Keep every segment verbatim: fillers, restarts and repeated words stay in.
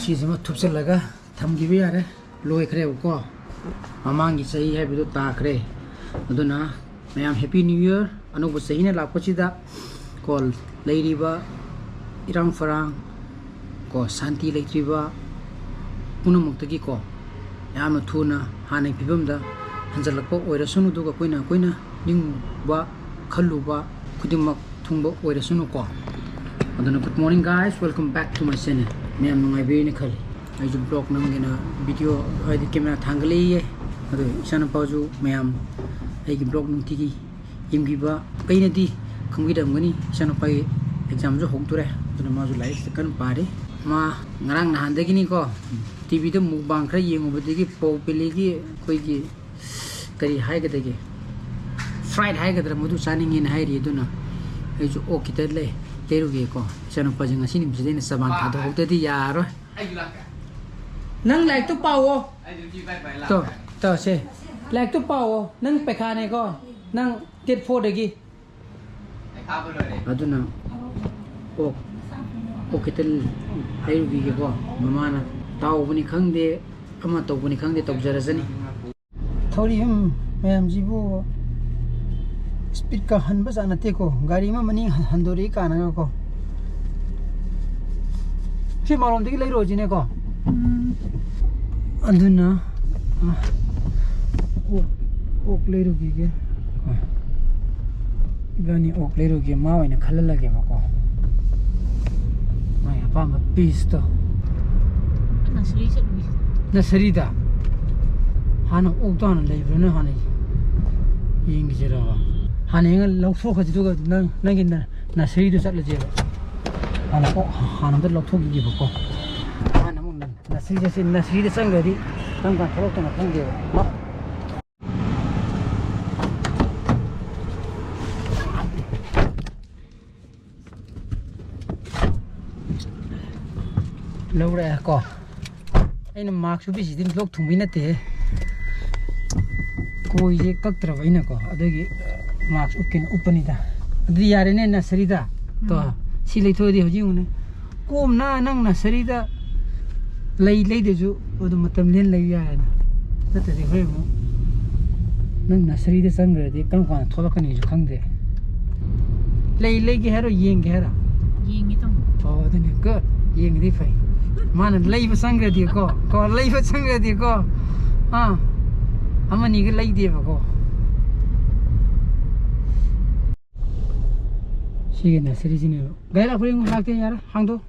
ꯁꯤꯁꯤꯃ ꯊꯨꯞꯆꯜꯂꯒ ꯊꯝꯈꯤꯕ ꯌꯥꯔꯦ꯫ ꯂꯣꯏꯈ꯭ꯔꯦꯕꯀꯣ, ꯃꯃꯥꯡꯒꯤ ꯆꯍꯤ ꯍꯥꯏꯕꯗꯨ ꯇꯥꯈ꯭ꯔꯦ꯫ ꯑꯗꯨꯅ ꯃꯌꯥꯝ Happy New Year꯫ ꯑꯅꯧꯕ ꯆꯍꯤꯅ ꯂꯥꯛꯄꯁꯤꯗ ꯀꯣ, ꯂꯩꯔꯤꯕ ꯏꯔꯥꯡ ꯐꯔꯥꯡ ꯀꯣ, ꯁꯥꯟꯇꯤ ꯂꯩꯇ꯭ꯔꯤꯕ ꯄꯨꯝꯅꯃꯛꯇꯒꯤꯀꯣ, ꯌꯥꯝꯅ ꯊꯨꯅ ꯍꯥꯟꯅꯒꯤ ꯐꯤꯕꯝꯗ ꯍꯟꯖꯜꯂꯛꯄ ꯑꯣꯏꯔꯁꯅꯨ, ꯑꯗꯨꯒ ꯑꯩꯈꯣꯏꯅ, ꯑꯩꯈꯣꯏꯅ ꯅꯤꯡꯕ ꯈꯜꯂꯨꯕ ꯈꯨꯗꯤꯡꯃꯛ ꯊꯨꯡꯕ ꯑꯣꯏꯔꯁꯅꯨꯀꯣ꯫ ꯑꯗꯨꯅ good morning guys, welcome back to my channel꯫ ꯃꯌꯥꯝ ꯅꯨꯡꯉꯥꯏꯕꯤꯔꯤꯅ ꯈꯜꯂꯤ꯫ ꯑꯩꯁꯨ vlog ꯅꯝꯒꯦꯅ video, ꯍꯥꯏꯗꯤ camera ꯊꯥꯡꯒꯠꯂꯛꯏꯌꯦ꯫ ꯑꯗꯣ ꯏꯆꯥꯅꯨꯄꯥꯁꯨ ꯃꯌꯥꯝ ꯑꯩꯒꯤ vlog ꯅꯨꯡꯇꯤꯒꯤ ꯌꯦꯡꯕꯤꯕ ꯀꯩꯅꯗꯤ ꯈꯪꯕꯤꯔꯝꯒꯅꯤ, ꯏꯆꯥꯅꯨꯄꯥꯒꯤ examꯁꯨ ꯍꯧꯗꯣꯔꯦ꯫ ꯑꯗꯨꯅ ꯃꯥꯁꯨ ꯂꯥꯏꯔꯤꯛꯁꯦ ꯀꯟꯅ ꯄꯥꯔꯤ꯫ ꯃꯥ ꯉꯔꯥꯡ ꯅꯍꯥꯟꯗꯒꯤꯅꯤꯀꯣ, TVꯗ mukbang ꯈꯔ ꯌꯦꯡꯉꯨꯕꯗꯒꯤ ꯄꯧ ꯄꯦꯂꯦꯒꯤ ꯑꯩꯈꯣꯏꯒꯤ ꯀꯔꯤ ꯍꯥꯏꯒꯗꯒꯦ, fried ꯍꯥꯏꯒꯗ꯭ꯔꯥ, ꯃꯗꯨ ꯆꯥꯅꯤꯡꯉꯦꯅ ꯍꯥꯏꯔꯤ꯫ ꯑꯗꯨꯅ ꯑꯩꯁꯨ ꯑꯣꯛ ꯈꯤꯇ ꯂꯩ, ꯂꯩꯔꯨꯒꯦꯀꯣ꯫ ꯏꯆꯥꯅꯨꯄꯥꯁꯦ ꯉꯁꯤ ꯅꯨꯃꯤꯠꯁꯤꯗ ꯑꯩꯅ ꯆꯕꯥꯟ ꯊꯥꯗꯣꯛꯍꯧꯗ꯭ꯔꯗꯤ ꯌꯥꯔꯔꯣꯏ꯫ ꯅꯪ ꯂꯥꯏꯔꯤꯛꯇꯣ ꯄꯥꯎꯑꯣ꯫ ꯇꯣ, ꯇꯣ, ꯁꯦ꯫ ꯂꯥꯏꯔꯤꯛꯇꯣ ꯄꯥꯎꯑꯣ꯫ ꯅꯪ ꯄꯩꯈꯥꯅꯦꯀꯣ꯫ ꯅꯪ date fourꯗꯒꯤ꯫ ꯑꯗꯨꯅ ꯑꯣꯛ, ꯑꯣꯛ ꯈꯤꯇ ꯂꯩꯔꯨꯈꯤꯒꯦꯀꯣ꯫ ꯃꯃꯥꯅ ꯇꯥꯎꯕꯅꯤ ꯈꯪꯗꯦ, ꯑꯃ ꯇꯧꯕꯅꯤ ꯈꯪꯗꯦ, ꯇꯧꯖꯔꯁꯅꯤ꯫ ꯊꯧꯔꯤ, ꯎꯝ, ꯃꯌꯥꯝꯁꯤꯕꯨ speedꯀ ꯍꯟꯕ ꯖꯥꯠ ꯅꯠꯇꯦꯀꯣ꯫ ꯒꯥꯔꯤ ꯑꯃ ꯃꯅꯤꯡ ꯍꯟ-, ꯍꯟꯗꯣꯔꯛꯏ ꯀꯥꯟꯅꯒꯀꯣ꯫ ꯁꯤ ꯃꯥꯂꯣꯝꯗꯒꯤ ꯂꯩꯔꯨꯔꯁꯤꯅꯦꯀꯣ꯫ ꯎꯝ꯫ ꯑꯗꯨꯅ, ꯑ, ꯑꯣꯛ, ꯑꯣꯛ ꯂꯩꯔꯨꯈꯤꯒꯦ꯫ ꯑ, ꯏꯕꯥꯅꯤ ꯑꯣꯛ ꯂꯩꯔꯨꯒꯦ, ꯃꯥ ꯑꯣꯏꯅ ꯈꯜꯍꯜꯂꯒꯦꯕꯀꯣ꯫ ꯃꯥꯒꯤ ꯑꯄꯥꯝꯕ pieceꯇꯣ꯫ Nursery ꯆꯠꯂꯨꯏ꯫ Nurseryꯗ? ꯍꯥꯟꯅ ꯑꯣꯛꯇꯣ ꯍꯥꯟꯅ ꯂꯩꯕ꯭ꯔꯥꯅ ꯍꯥꯟꯅ ꯌꯦꯡꯈꯤꯁꯤꯔꯕ? ꯍꯥꯟꯅ ꯌꯦꯡꯉ ꯂꯧꯊꯣꯛꯈ꯭ꯔꯁꯤ, ꯑꯗꯨꯒ ꯅꯪ, ꯅꯪꯒꯤ ꯅ-, nurseryꯗꯨ ꯆꯠꯂꯁꯦꯕ꯫ ꯍꯥꯟꯅ ꯑꯣꯛ ꯍꯥꯟꯅ ꯑꯝꯇ ꯂꯧꯊꯣꯛꯈꯤꯒꯦꯕꯀꯣ꯫ ꯍꯥꯟꯅ ꯑꯃꯨꯛ nursery ꯆꯠꯁꯤ, nurseryꯗ ꯆꯪꯈ꯭ꯔꯗꯤ ꯀꯔꯝ ꯀꯥꯟ ꯊꯣꯛꯂꯛꯇꯣꯏꯅꯣ ꯈꯪꯗꯦꯕ꯫ ꯂꯧꯔꯛꯑꯦ ꯀꯣ꯫ ꯑꯩꯅ mask ꯎꯞꯄꯤꯁꯤꯗꯤ ꯂꯣꯛ ꯊꯨꯡꯕꯩ ꯅꯠꯇꯦꯍꯦ꯫ ꯀꯣꯏꯁꯦ ꯀꯛꯇ꯭ꯔꯕ ꯑꯩꯅꯀꯣ, ꯑꯗꯨꯒꯤ mask ꯎꯞꯀꯦꯅ ꯎꯞꯄꯅꯤꯗ꯫ ꯑꯗꯨꯗꯤ ꯌꯥꯔꯦꯅꯦ nurseryꯗ꯫ ꯇꯣ, ꯎꯝ꯫ ꯁꯤ ꯂꯩꯊꯣꯛꯑꯗꯤ ꯍꯧꯖꯤꯛ ꯌꯦꯡꯉꯨꯅꯦ꯫ ꯀꯣꯝꯅ ꯅꯪ nurseryꯗ ꯂꯩ ꯂꯩꯗꯁꯨ ꯑꯗꯨꯝ ꯃꯇꯝ ꯂꯦꯟ ꯂꯩ ꯌꯥꯏꯅ꯫ ꯅꯠꯇ꯭ꯔꯗꯤ ꯍꯣꯔꯦꯟ ꯑꯃꯨꯛ ꯅꯪ ꯅꯁꯔꯤꯗ ꯆꯪꯈ꯭ꯔꯗꯤ ꯀꯔꯝ ꯀꯥꯟꯗ ꯊꯣꯛꯂꯛꯀꯅꯤꯁꯨ ꯈꯪꯗꯦ꯫ ꯂꯩ ꯂꯩꯒꯦ ꯍꯥꯏꯔꯣ, ꯌꯦꯡꯒꯦ ꯍꯥꯏꯔꯣ? ꯌꯦꯡꯒꯦ ꯇꯧꯅꯤ꯫ ꯑꯣ, ꯑꯗꯨꯅꯦ, ꯒꯨꯗ꯫ ꯌꯦꯡꯉꯗꯤ ꯐꯩ꯫ ꯃꯥꯅ ꯂꯩꯕ ꯆꯪꯈ꯭ꯔꯗꯤꯀꯣ, ꯀꯣ, ꯂꯩꯕ ꯆꯪꯈ꯭ꯔꯗꯤꯀꯣ, ꯑꯥ, ꯑꯃꯅꯤꯒ ꯂꯩꯗꯦꯕꯀꯣ꯫ ꯁꯤꯒꯤ ꯅꯁꯔꯤꯁꯤꯅꯦꯕ꯫ ꯒꯥꯔꯤ ꯂꯥꯛꯄ꯭ꯔꯥ ꯌꯦꯡꯉꯨ, ꯂꯥꯛꯇꯦ, ꯌꯥꯔꯦ, ꯍꯥꯡꯗꯣꯛ꯫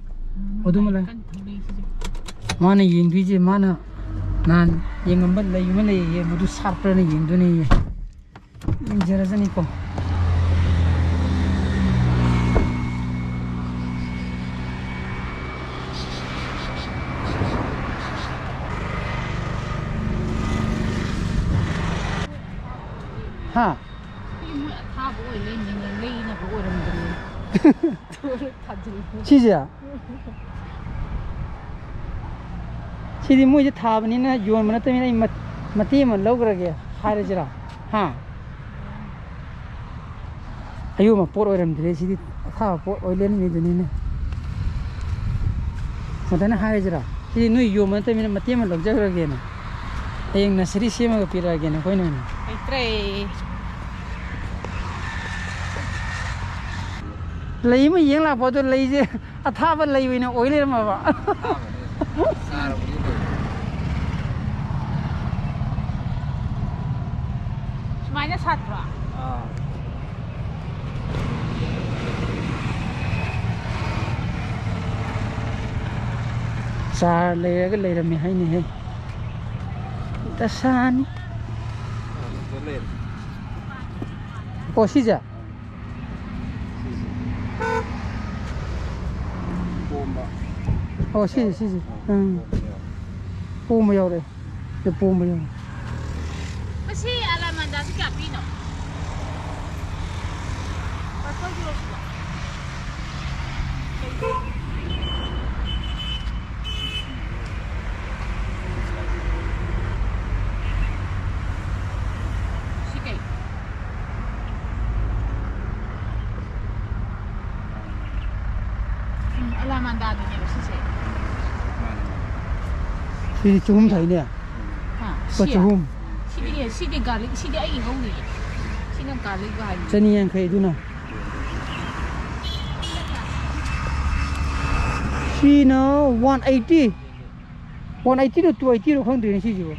ꯑꯗꯨꯃ ꯂꯩ꯫ ꯀꯟꯅ ꯊꯧꯔꯤ ꯁꯤꯁꯦ꯫ ꯃꯥꯅ ꯌꯦꯡꯗꯣꯏꯁꯦ, ꯃꯥꯅ ꯅꯍꯥꯟ ꯌꯦꯡꯉꯝꯕ ꯂꯩ ꯑꯃ ꯂꯩꯌꯦ, ꯃꯗꯨ ꯁꯥꯠꯄ꯭ꯔꯥꯅ ꯌꯦꯡꯗꯣꯏꯅꯦꯌꯦ꯫ ꯌꯦꯡꯖꯔꯖꯅꯤꯀꯣ꯫ ꯍꯥ? ꯁꯤ ꯃꯣꯏ ꯑꯊꯥꯕ ꯑꯣꯏ ꯂꯩꯔꯝꯃꯤꯅꯦ, ꯂꯩꯅꯕ ꯑꯣꯏꯔꯝꯗ꯭ꯔꯦ꯫ ꯊꯥꯖꯤꯜꯂꯨ꯫ ꯁꯤꯁꯦ? ꯁꯤꯗꯤ ꯃꯣꯏꯁꯦ ꯊꯥꯕꯅꯤꯅ ꯌꯣꯟꯕ ꯅꯠꯇꯕꯅꯤꯅ ꯑꯩ ꯃꯠ-, ꯃꯇꯦꯛ ꯑꯃ ꯂꯧꯈ꯭ꯔꯒꯦ ꯍꯥꯏꯔꯁꯤꯔꯥ? ꯍꯥ? ꯑꯌꯣꯟꯕ ꯄꯣꯠ ꯑꯣꯏꯔꯝꯗ꯭ꯔꯦ ꯁꯤꯗꯤ, ꯑꯊꯥꯕ ꯄꯣꯠ ꯑꯣꯏ ꯂꯩꯔꯝꯃꯤꯗꯨꯅꯤꯅꯦ꯫ ꯃꯊꯟꯇ ꯍꯥꯏꯔꯁꯤꯔꯥ? ꯁꯤꯗꯤ ꯅꯣꯏ ꯌꯣꯟꯕ ꯅꯠꯇꯕꯅꯤꯅ ꯃꯇꯦꯛ ꯑꯃ ꯂꯧꯖꯈ꯭ꯔꯒꯦꯅ꯫ ꯍꯌꯦꯡ ꯅꯁꯔꯤ ꯁꯦꯝꯃꯒ ꯄꯤꯔꯛꯑꯒꯦꯅ ꯑꯩꯈꯣꯏꯅ ꯑꯣꯏꯅ꯫ ꯂꯩꯇ꯭ꯔꯦ꯫ ꯂꯩ ꯑꯃ ꯌꯦꯡ ꯂꯥꯛꯄ ꯑꯗꯣ ꯂꯩꯁꯦ ꯑꯊꯥꯕ ꯂꯩ ꯑꯣꯏꯅ ꯑꯣꯏ ꯂꯩꯔꯝꯃꯕ꯫ ꯁꯨꯃꯥꯏꯅ ꯁꯥꯠꯄ꯭ꯔꯣ? ꯑꯥ꯫ ꯆꯥꯔ ꯂꯩꯔꯒ ꯂꯩꯔꯝꯃꯦ ꯍꯥꯏꯅꯦꯍꯦ꯫ ꯗꯁꯥꯅꯤ꯫ ꯑꯣ, ꯁꯤꯁꯦ? ꯄꯣꯝꯕ꯫ ꯑꯣ, ꯁꯤꯁꯦ, ꯁꯤꯁꯦ꯫ ꯑꯥ, ꯎꯝ꯫ ꯄꯣꯝꯕ ꯌꯥꯎꯔꯦ꯫ ꯁꯤ ꯄꯣꯝꯕ ꯌꯥꯎꯔꯦ꯫ ꯃꯁꯤ ꯑꯂꯥꯃꯟꯗꯥꯁꯤ ꯀꯌꯥ ꯄꯤꯅꯣ? ꯄꯔꯄꯜꯒꯤꯔꯣ ꯁꯤꯕꯣ? ꯁꯤ ꯀꯩ? ꯎꯝ, ꯑꯂꯥꯃꯟꯗꯥꯗꯨꯅꯦꯕ ꯁꯤꯁꯦ꯫ ꯃꯥꯅꯦ, ꯃꯥꯅꯦ꯫ ꯁꯤꯗꯤ ꯆꯍꯨꯝ ꯊꯥꯏꯅꯦ꯫ ꯍꯥ? ꯂꯨꯄꯥ ꯁꯤ? ꯆꯍꯨꯝ꯫ ꯁꯤꯗꯤ, ꯁꯤꯗꯤ garlic, ꯁꯤꯗꯤ ꯑꯩꯒꯤ ꯍꯧꯅꯤ꯫ ꯁꯤꯅ garlic ꯍꯥꯏꯅꯤ꯫ ꯆꯅꯤ ꯌꯥꯡꯈꯩ ꯑꯗꯨꯅ꯫ ꯁꯤꯅ one eighty꯫ One eighty ꯔꯣ, two eighty ꯔꯣ ꯈꯪꯗ꯭ꯔꯦꯅꯦ ꯁꯤꯁꯤꯕꯨ꯫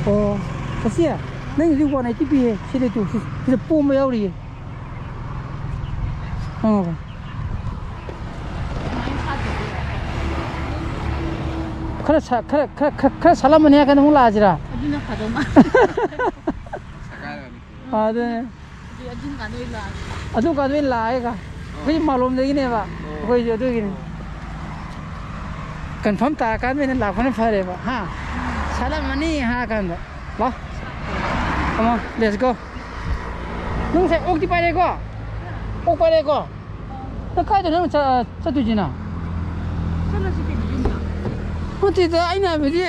ꯑꯣ, ꯆꯠꯁꯤ꯫ ꯅꯪꯒꯤꯁꯤ one eighty ꯄꯤꯌꯦ꯫ ꯁꯤꯗ ꯇꯨ, ꯁꯤ-, ꯁꯤꯗ ꯄꯣꯝꯕ ꯌꯥꯎꯔꯤꯌꯦ꯫ ꯈꯪꯉꯕ? ꯈꯔ ꯁꯥ-, ꯈꯔ, ꯈꯔ, ꯈꯔ, ꯈꯔ ꯁꯥꯠꯂꯝꯃꯅꯤ ꯍꯥꯏ ꯀꯥꯟꯗ ꯑꯃꯨꯛ ꯂꯥꯛꯑꯁꯤꯔꯥ? ꯑꯗꯨꯅ ꯐꯗꯧ ꯃꯥꯜꯂꯦ꯫ ꯑꯗꯨꯅꯦ꯫ ꯑꯗꯨ, ꯑꯗꯨꯝ ꯀꯥꯟꯗ ꯑꯣꯏꯅ ꯂꯥꯛꯑꯒꯦ꯫ ꯑꯗꯨꯝ ꯀꯥꯟꯗ ꯑꯣꯏꯅ ꯂꯥꯛꯑꯦꯒ꯫ ꯑꯩꯈꯣꯏ ꯃꯥꯂꯣꯝꯗꯒꯤꯅꯦꯕ꯫ ꯑꯩꯈꯣꯏꯁꯨ ꯑꯗꯨꯒꯤꯅꯤ꯫ Confirm ꯇꯥꯔꯀꯥꯟꯗ ꯑꯣꯏꯅ ꯂꯥꯛꯄꯅ ꯐꯔꯦꯕ꯫ ꯍꯥ? ꯁꯥꯠꯂꯝꯃꯅꯤ ꯍꯥꯏꯔ ꯀꯥꯟꯗ꯫ ꯂꯥꯛ꯫ Come on, let's go. ꯅꯪ ꯉꯁꯥꯏ ꯑꯣꯛꯇꯤ ꯄꯥꯏꯔꯦꯀꯣ? ꯑꯣꯛ ꯄꯥꯏꯔꯦꯀꯣ? ꯅꯪ ꯀꯥꯏꯗ ꯅꯪ ꯆꯠ-, ꯆꯠꯇꯣꯏꯁꯤꯅ? ꯆꯠꯂꯁꯤ ꯀꯩꯅꯣ ꯌꯨꯝꯗ꯫ ꯅꯠꯇꯦꯗ, ꯑꯩꯅ ꯍꯥꯏꯕꯗꯤ,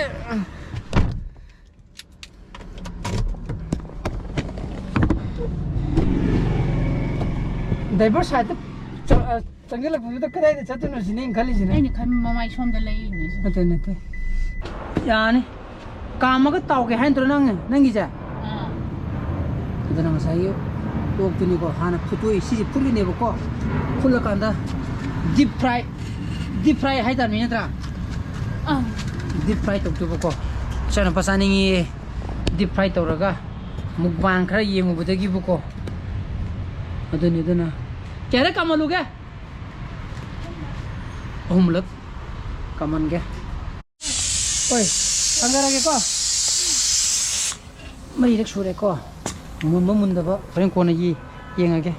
driver side ꯇ ꯆ-, ꯑ, ꯆꯪꯁꯤꯜꯂꯛꯄꯗꯨꯗ ꯀꯗꯥꯏꯗ ꯆꯠꯇꯣꯏꯅꯣ ꯁꯤꯅꯦ ꯑꯩꯅ ꯈꯜꯂꯤꯁꯤꯅ꯫ ꯑꯩꯅ ꯈꯟꯕ ꯃꯃꯥꯏ ꯁꯣꯝꯗ ꯂꯩꯔꯤꯅꯦ꯫ ꯅꯠꯇꯦ, ꯅꯠꯇꯦ꯫ ꯌꯥꯅꯤ꯫ ꯀꯥꯝꯃꯒ ꯇꯥꯎꯒꯦ ꯍꯥꯏ ꯅꯠꯇ꯭ꯔꯣ ꯅꯪ, ꯅꯪꯒꯤꯁꯦ? ꯑꯥ꯫ ꯑꯗꯨꯅ ꯉꯁꯥꯏꯒꯤ ꯑꯣꯛꯇꯨꯅꯤꯀꯣ, ꯍꯥꯟꯅ ꯐꯨꯠꯇꯣꯛꯏ꯫ ꯁꯤꯁꯦ ꯐꯨꯠꯂꯤꯅꯦꯕꯀꯣ꯫ ꯐꯨꯠꯂꯀꯥꯟꯗ deep fry, deep fry ꯍꯥꯏꯇꯥꯔꯅꯦ, ꯅꯠꯇ꯭ꯔꯥ? ꯑꯥ꯫ Deep fry ꯇꯧꯗꯣꯏꯕꯀꯣ꯫ ꯏꯆꯥꯅꯨꯄꯥ ꯆꯥꯅꯤꯡꯉꯤ꯫ Deep fry ꯇꯧꯔꯒ mukbang ꯈꯔ ꯌꯦꯡꯉꯨꯕꯗꯒꯤꯕꯨꯀꯣ꯫ ꯑꯗꯨꯅꯤ, ꯑꯗꯨꯅ ꯀꯌꯥꯔꯛ ꯀꯥꯝꯍꯜꯂꯨꯒꯦ? ꯑꯍꯨꯝꯂꯛ ꯀꯥꯝꯍꯟꯒꯦ꯫ ꯍꯣꯏ, ꯊꯥꯡꯗꯔꯒꯦꯀꯣ꯫ ꯃꯔꯤꯔꯛ ꯁꯨꯔꯦꯀꯣ꯫ ꯃꯨꯟꯕ ꯃꯨꯟꯗꯕ ꯍꯣꯔꯦꯟ ꯀꯣꯟꯅ ꯌꯦ-, ꯌꯦꯡꯉꯒꯦ꯫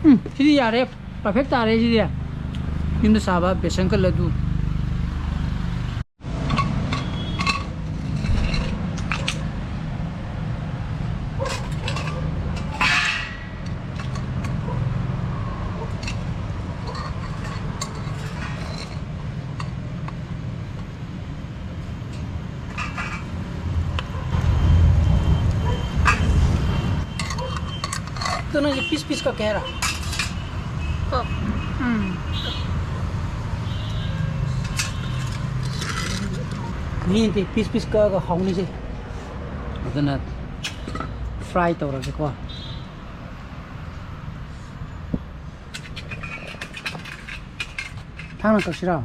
ꯎꯝ, ꯁꯤꯗꯤ ꯌꯥꯔꯦ꯫ Perfect ꯇꯥꯔꯦ ꯁꯤꯗꯤ꯫ ꯌꯨꯝꯗ ꯁꯥꯕ ꯕꯦꯁꯟꯒ ꯂꯗꯨ꯫ ꯑꯗꯣ ꯅꯪꯁꯦ piece piece ꯀꯛꯀꯦ ꯍꯥꯏꯔꯣ? ꯀꯛ-, ꯎꯝ꯫ ꯃꯤꯗꯤ ꯄꯤꯁ ꯄꯤꯁ ꯀꯛꯑꯒ ꯍꯥꯎꯅꯤꯁꯦ꯫ ꯑꯗꯨꯅ ꯐ꯭ꯔꯥꯏ ꯇꯧꯔꯒꯦꯀꯣ꯫ ꯊꯥꯡꯅ ꯀꯛꯁꯤꯔꯣ?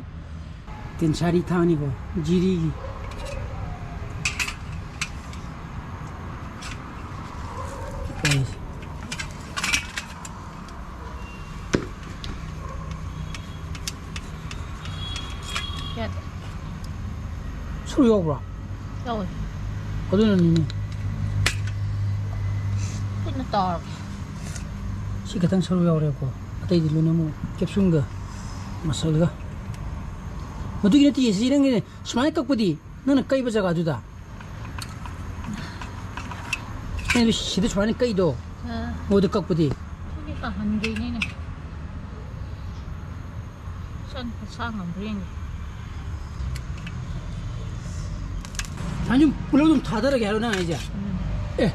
ꯇꯦꯟꯁꯥꯔꯤ ꯊꯥꯡꯅꯤꯀꯣ, ꯖꯤꯔꯤꯒꯤ꯫ ꯌꯥꯗꯦ꯫ ꯁꯔꯨ ꯌꯥꯎꯕ꯭ꯔꯣ? ꯌꯥꯎꯋꯦ꯫ ꯑꯗꯨꯅꯅꯤꯅꯦ꯫ ꯈꯨꯠꯅ ꯇꯥꯔꯒꯦ꯫ ꯁꯤ ꯈꯛꯇꯪ ꯁꯔꯨ ꯌꯥꯎꯔꯦꯕꯀꯣ, ꯑꯇꯩꯗꯤ ꯂꯣꯏꯅꯃꯛ ꯀꯦꯞꯁꯨꯟꯒ ꯃꯁꯜꯒ꯫ ꯃꯗꯨꯒꯤ ꯅꯠꯇꯦ, ꯁꯤ ꯅꯪꯒꯤ ꯁꯨꯃꯥꯏꯅ ꯀꯛꯄꯗꯤ, ꯅꯪꯅ ꯀꯛꯏꯕ ꯖꯒꯥꯗꯨꯗ꯫ ꯅꯪꯗꯤ ꯁꯤꯗ ꯁꯨꯃꯥꯏꯅ ꯀꯛꯏꯗꯣ, ꯑꯥ꯫ ꯃꯣꯏꯗ ꯀꯛꯄꯗꯤ꯫ ꯑꯗꯨꯗꯤ ꯇꯥꯍꯟꯗꯣꯏꯅꯤꯅꯦ꯫ ꯁꯟ ꯈꯨꯠꯁꯥ ꯉꯝꯕ꯭ꯔꯥ ꯌꯦꯡꯒꯦ꯫ ꯁꯨꯃꯥꯏꯅ ꯁꯨꯝ ꯄꯨꯂꯞ ꯑꯗꯨꯝ ꯊꯥꯗꯔꯒꯦ ꯍꯥꯏꯔꯣ ꯅꯪ ꯍꯥꯏꯁꯦ? ꯎꯝ꯫ ꯑꯦ,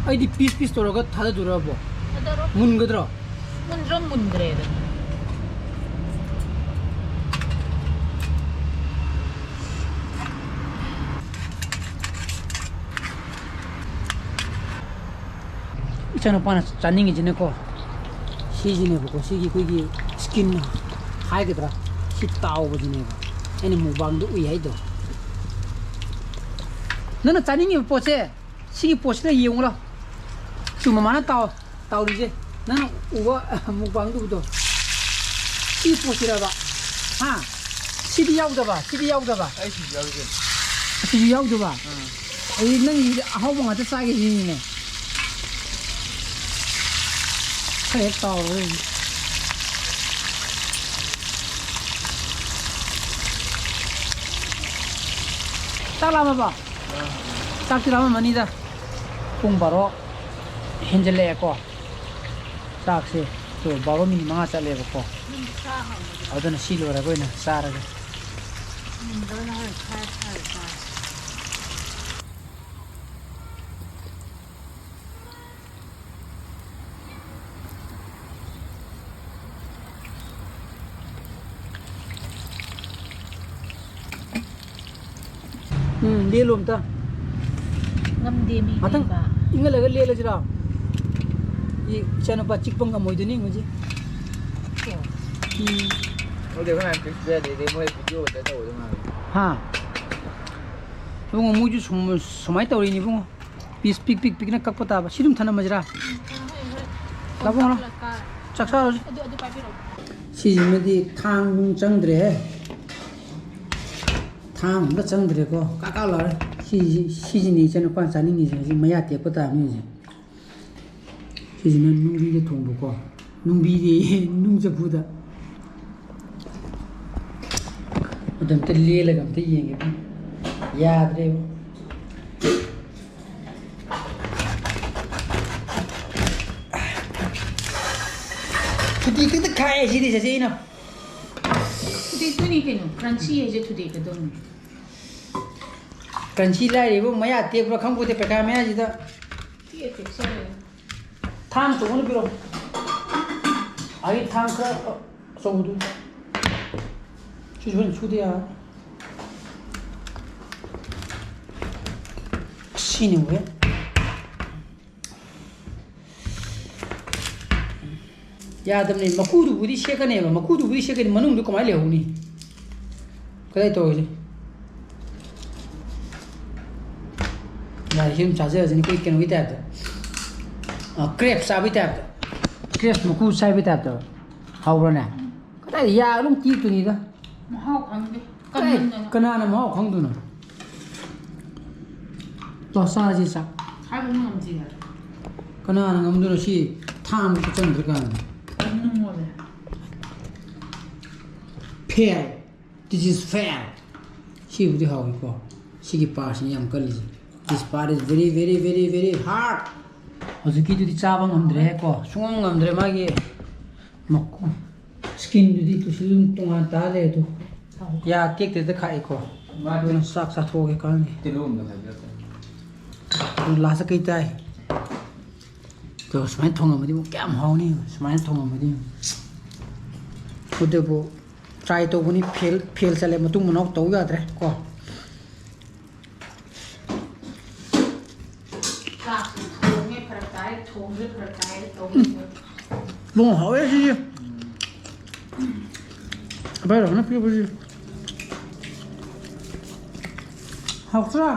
ꯑꯩꯗꯤ ꯄꯤꯁ ꯄꯤꯁ ꯇꯧꯔꯒ ꯊꯥꯗꯗꯣꯔꯕꯣ? ꯊꯥꯗꯔꯣ꯫ ꯃꯨꯟꯒꯗ꯭ꯔꯣ? ꯃꯨꯟꯗ꯭ꯔꯣ ꯃꯨꯟꯗ꯭ꯔꯦꯗ꯫ ꯏꯆꯥꯅꯨꯄꯥꯅ ꯆꯥꯅꯤꯡꯉꯤꯁꯤꯅꯀꯣ, ꯁꯤꯁꯤꯅꯦꯕꯀꯣ, ꯁꯤꯒꯤ ꯑꯩꯈꯣꯏꯒꯤ ꯁ꯭ꯀꯤꯟ ꯍꯥꯏꯒꯗ꯭ꯔꯥ, ꯁꯤ ꯇꯥꯎꯕꯁꯤꯅꯦꯕ ꯑꯩꯅ ꯃꯨꯛꯕꯥꯡꯗ ꯎꯏ ꯍꯥꯏꯗꯣ꯫ ꯅꯪꯅ ꯆꯥꯅꯤꯡꯉꯤꯕ ꯄꯣꯠꯁꯦ, ꯁꯤꯒꯤ ꯄꯣꯠꯁꯤꯗ ꯌꯦꯡꯉꯨ ꯂꯥꯎ꯫ ꯆꯨꯝ ꯃꯃꯥꯅ ꯇꯥꯎ꯫ ꯇꯧꯔꯤꯁꯦ ꯅꯪꯅ ꯎꯕ ꯃꯨꯛꯕꯥꯡꯗꯨꯕꯨꯗꯣ꯫ ꯁꯤ ꯄꯣꯠꯁꯤꯔꯕ? ꯍꯥ? ꯁꯤꯗꯤ ꯌꯥꯎꯗꯕ, ꯁꯤꯗꯤ ꯌꯥꯎꯗꯕ꯫ ꯑꯩ ꯁꯤꯁꯨ ꯌꯥꯎꯔꯤ ꯀꯩꯅꯣ꯫ ꯑꯁꯤꯁꯨ ꯌꯥꯎꯗꯕ? ꯑꯥ꯫ ꯑꯩ ꯅꯪꯒꯤꯗꯤ ꯑꯍꯥꯎꯕ ꯉꯥꯛꯇ ꯆꯥꯒꯦ ꯁꯤꯅꯤꯅꯦ꯫ ꯈꯔ ꯍꯦꯛ ꯇꯥꯎꯔꯒ꯫ ꯆꯥꯛ ꯂꯥꯝꯃꯕꯣ? ꯑꯥ꯫ ꯆꯥꯛꯇꯤ ꯂꯥꯝꯃꯝꯃꯅꯤꯗ꯫ ꯄꯨꯡ ꯕꯥꯔꯣ ꯍꯦꯟꯖꯜꯂꯛꯑꯦꯀꯣ꯫ ꯆꯥꯛꯁꯦ ꯇꯣ ꯕꯥꯔꯣ ꯃꯤꯅꯤꯠ ꯃꯉꯥ ꯆꯠꯂꯦꯕꯀꯣ꯫ ꯌꯨꯝꯗ ꯆꯥ ꯍꯥꯎꯕꯗꯣ꯫ ꯑꯗꯨꯅ ꯁꯤ ꯂꯣꯏꯔꯒ ꯑꯣꯏꯅ ꯆꯥꯔꯒꯦ꯫ ꯌꯨꯝꯗ ꯑꯣꯏꯅ ꯍꯣꯔꯦꯟ ꯈꯥꯏꯔ ꯈꯥꯏꯔ ꯆꯥꯔꯦ꯫ ꯎꯝ, ꯂꯦꯜꯂꯨ ꯑꯝꯇ꯫ ꯉꯝꯗꯦ ꯃꯤ ꯉꯥꯛꯇꯪ ꯂꯦꯟꯕ꯫ ꯏꯪꯍꯜꯂꯒ ꯂꯦꯜꯂꯁꯤꯔꯣ? ꯏ, ꯏꯆꯥꯅꯨꯄꯥ ꯆꯤꯛꯄ ꯉꯝꯃꯣꯏꯗꯣꯏꯅꯤ ꯍꯧꯖꯤꯛ꯫ ꯎꯝ꯫ ꯈꯪꯗꯦ, ꯑꯩꯈꯣꯏ ꯃꯌꯥꯝ ꯄꯤꯛ ꯄꯤꯔꯗꯤ ꯃꯣꯏ ꯚꯤꯗꯤꯑꯣ ꯈꯛꯇ ꯇꯧꯕꯗꯣ ꯃꯥꯜꯂꯦ꯫ ꯍꯥ? ꯏꯕꯨꯡꯉꯣ, ꯃꯣꯏꯁꯨ ꯁꯨꯝ-, ꯁꯨꯃꯥꯏꯅ ꯇꯧꯔꯤꯅꯤ ꯏꯕꯨꯡꯉꯣ꯫ ꯄꯤꯁ ꯄꯤꯛ ꯄꯤꯛ ꯄꯤꯛꯅ ꯀꯛꯄ ꯇꯥꯕ꯫ ꯁꯤ ꯑꯗꯨꯝ ꯊꯅꯝꯃꯁꯤꯔꯥ? ꯂꯥꯛꯑꯣ, ꯂꯥꯛꯑꯣ꯫ ꯆꯥꯛ ꯆꯥꯔꯁꯤ꯫ ꯑꯗꯨ ꯑꯗꯨ ꯄꯥꯏꯕꯤꯔꯛꯑꯣ꯫ ꯁꯤꯁꯤꯃꯗꯤ ꯊꯥꯡ ꯅꯨꯡ ꯆꯪꯗ꯭ꯔꯦꯍꯦ꯫ ꯊꯥꯡ ꯑꯝꯇ ꯆꯪꯗ꯭ꯔꯦꯀꯣ꯫ ꯀꯥ ꯀꯥ ꯂꯥꯎꯔꯦ꯫ ꯁꯤꯁꯤ-, ꯁꯤꯁꯤꯅꯤ ꯏꯆꯥꯅꯨꯄꯥꯅ ꯆꯥꯅꯤꯡꯉꯤꯁꯦ꯫ ꯍꯧꯖꯤꯛ ꯃꯌꯥ ꯇꯦꯛꯄ ꯇꯥꯕꯅꯤ ꯍꯧꯖꯤꯛ꯫ ꯁꯤꯁꯤꯅ ꯅꯨꯡꯕꯤꯗ ꯊꯣꯡꯕꯀꯣ꯫ ꯅꯨꯡꯕꯤꯗꯤ ꯅꯨꯡ ꯆꯐꯨꯗ꯫ ꯑꯗꯨ ꯑꯝꯇ ꯂꯦꯜꯂꯒ ꯑꯝꯇ ꯌꯦꯡꯒꯦ꯫ ꯌꯥꯗ꯭ꯔꯦꯕ꯫ ꯊꯨꯗꯦꯛꯇ ꯈꯥꯛꯑꯦ ꯁꯤꯗꯤ ꯆꯦꯆꯦ ꯑꯩꯅ꯫ ꯊꯨꯗꯦꯛꯇꯣꯏꯅꯤ ꯀꯩꯅꯣ, crunchy ꯍꯥꯏꯁꯦ ꯊꯨꯗꯦꯛꯀꯗꯧꯅꯤ꯫ Crunchy ꯂꯥꯏꯔꯤꯕ ꯃꯌꯥ ꯇꯦꯛꯄ꯭ꯔꯥ ꯈꯪꯄꯣꯠꯇꯦ ꯄꯩꯈꯥ ꯃꯌꯥꯁꯤꯗ꯫ ꯇꯦꯛꯑꯦ, ꯇꯦꯛꯆꯔꯦ꯫ ꯊꯥꯡ ꯑꯆꯧꯕꯅ ꯄꯤꯔꯣ꯫ ꯑꯩ ꯊꯥꯡ ꯈꯔ ꯑꯆꯧꯕꯗꯨ꯫ ꯁꯤꯁꯨ ꯍꯣꯔꯦꯟ ꯁꯨꯗ ꯌꯥꯔꯣꯏ꯫ ꯁꯤꯅꯤ ꯍꯣꯔꯦꯟ꯫ ꯌꯥꯗꯕꯅꯦ꯫ ꯃꯀꯨꯗꯨꯕꯨꯗꯤ ꯁꯦꯠꯀꯅꯦꯕ꯫ ꯃꯀꯨꯗꯨꯕꯨꯗꯤ ꯁꯦꯠꯀꯅꯤ꯫ ꯃꯅꯨꯡꯗꯨ ꯀꯃꯥꯏꯅ ꯂꯩꯍꯧꯅꯤ? ꯀꯗꯥꯏ ꯇꯧꯔꯤꯁꯦ? ꯌꯥꯔꯦ, ꯁꯤ ꯑꯗꯨꯝ ꯆꯥꯖꯔꯁꯤꯅꯤ꯫ ꯑꯩꯈꯣꯏ ꯀꯩꯅꯣꯒꯤ ꯇꯥꯏꯞꯇ꯫ ꯑ, crab ꯆꯥꯕꯒꯤ ꯇꯥꯏꯞꯇ꯫ Crab ꯃꯀꯨ ꯆꯥꯏꯕꯒꯤ ꯇꯥꯏꯞꯇ꯫ ꯍꯥꯎꯕ꯭ꯔꯅꯦ? ꯀꯗꯥꯏ ꯌꯥ ꯑꯗꯨꯝ ꯇꯦꯛꯇꯣꯏꯅꯤꯗ꯫ ꯃꯍꯥꯎ ꯈꯪꯗꯦ꯫ ꯀꯗꯥꯏ, ꯀꯟꯃꯟꯗꯅ꯫ ꯀꯅꯥꯅ ꯃꯍꯥꯎ ꯈꯪꯗꯣꯏꯅꯣ? ꯇꯣ, ꯆꯥꯁꯤ ꯆꯥꯛ꯫ ꯍꯥꯏꯕ ꯉꯝꯗꯦ꯫ ꯀꯅꯥꯅ ꯉꯝꯗꯣꯏꯅꯣ ꯁꯤ ꯊꯥꯡ ꯑꯃ ꯆꯪꯗ꯭ꯔꯀꯥꯟꯗ? ꯀꯟꯅ ꯃꯣꯜꯂꯦ꯫ Fail. This is fail. ꯁꯤꯕꯨꯗꯤ ꯍꯥꯎꯏꯀꯣ꯫ ꯁꯤꯒꯤ partꯁꯤꯅ ꯌꯥꯝ ꯀꯜꯂꯤꯁꯦ꯫ This part is very, very, very, very hard. ꯍꯧꯖꯤꯛꯀꯤꯗꯨꯗꯤ ꯆꯥꯕ ꯉꯝꯗ꯭ꯔꯦꯀꯣ꯫ ꯁꯨꯡꯉꯝ ꯉꯝꯗ꯭ꯔꯦ ꯃꯥꯒꯤ ꯃꯀꯨ꯫ Skinꯗꯨꯗꯤ ꯇꯨꯁꯨ ꯑꯗꯨꯝ ꯇꯣꯉꯥꯟ ꯇꯥ ꯂꯩ ꯑꯗꯨ꯫ ꯌꯥ ꯇꯦꯛꯇꯦꯗ ꯈꯥꯛꯏꯀꯣ꯫ ꯑꯗꯨꯅ ꯆꯥꯛ ꯆꯥꯊꯣꯛꯑꯒꯦ ꯀꯥꯟꯅꯗꯦ꯫ ꯇꯤꯜꯍꯧ ꯑꯝꯇ ꯈꯥꯏꯕꯤꯔꯛꯀꯦ꯫ ꯑꯗꯨ lastꯇ ꯀꯩ ꯇꯥꯏ? ꯑꯗꯣ ꯁꯨꯃꯥꯏꯅ ꯊꯣꯡꯉꯝꯃꯗꯤ ꯑꯃꯨꯛ ꯀꯌꯥꯝ ꯍꯥꯎꯅꯤ? ꯁꯨꯃꯥꯏꯅ ꯊꯣꯡꯉꯝꯃꯗꯤ꯫ ꯑꯗꯨꯕꯨ try ꯇꯧꯕꯅꯤ, fail, fail ꯆꯠꯂꯦ, ꯃꯇꯨꯡ ꯃꯅꯥꯎ ꯇꯧ ꯌꯥꯗ꯭ꯔꯦ ꯀꯣ꯫ ꯊꯣꯡꯕꯁꯦ ꯐꯔꯛ ꯇꯥꯏ ꯇꯧꯕꯁꯦ꯫ ꯂꯣꯡ ꯍꯥꯎꯋꯦ ꯁꯤꯁꯦ꯫ ꯑꯕꯥꯏ ꯔꯣꯍꯟꯅ ꯄꯤꯕꯁꯤ ꯍꯥꯎꯇ꯭ꯔꯥ?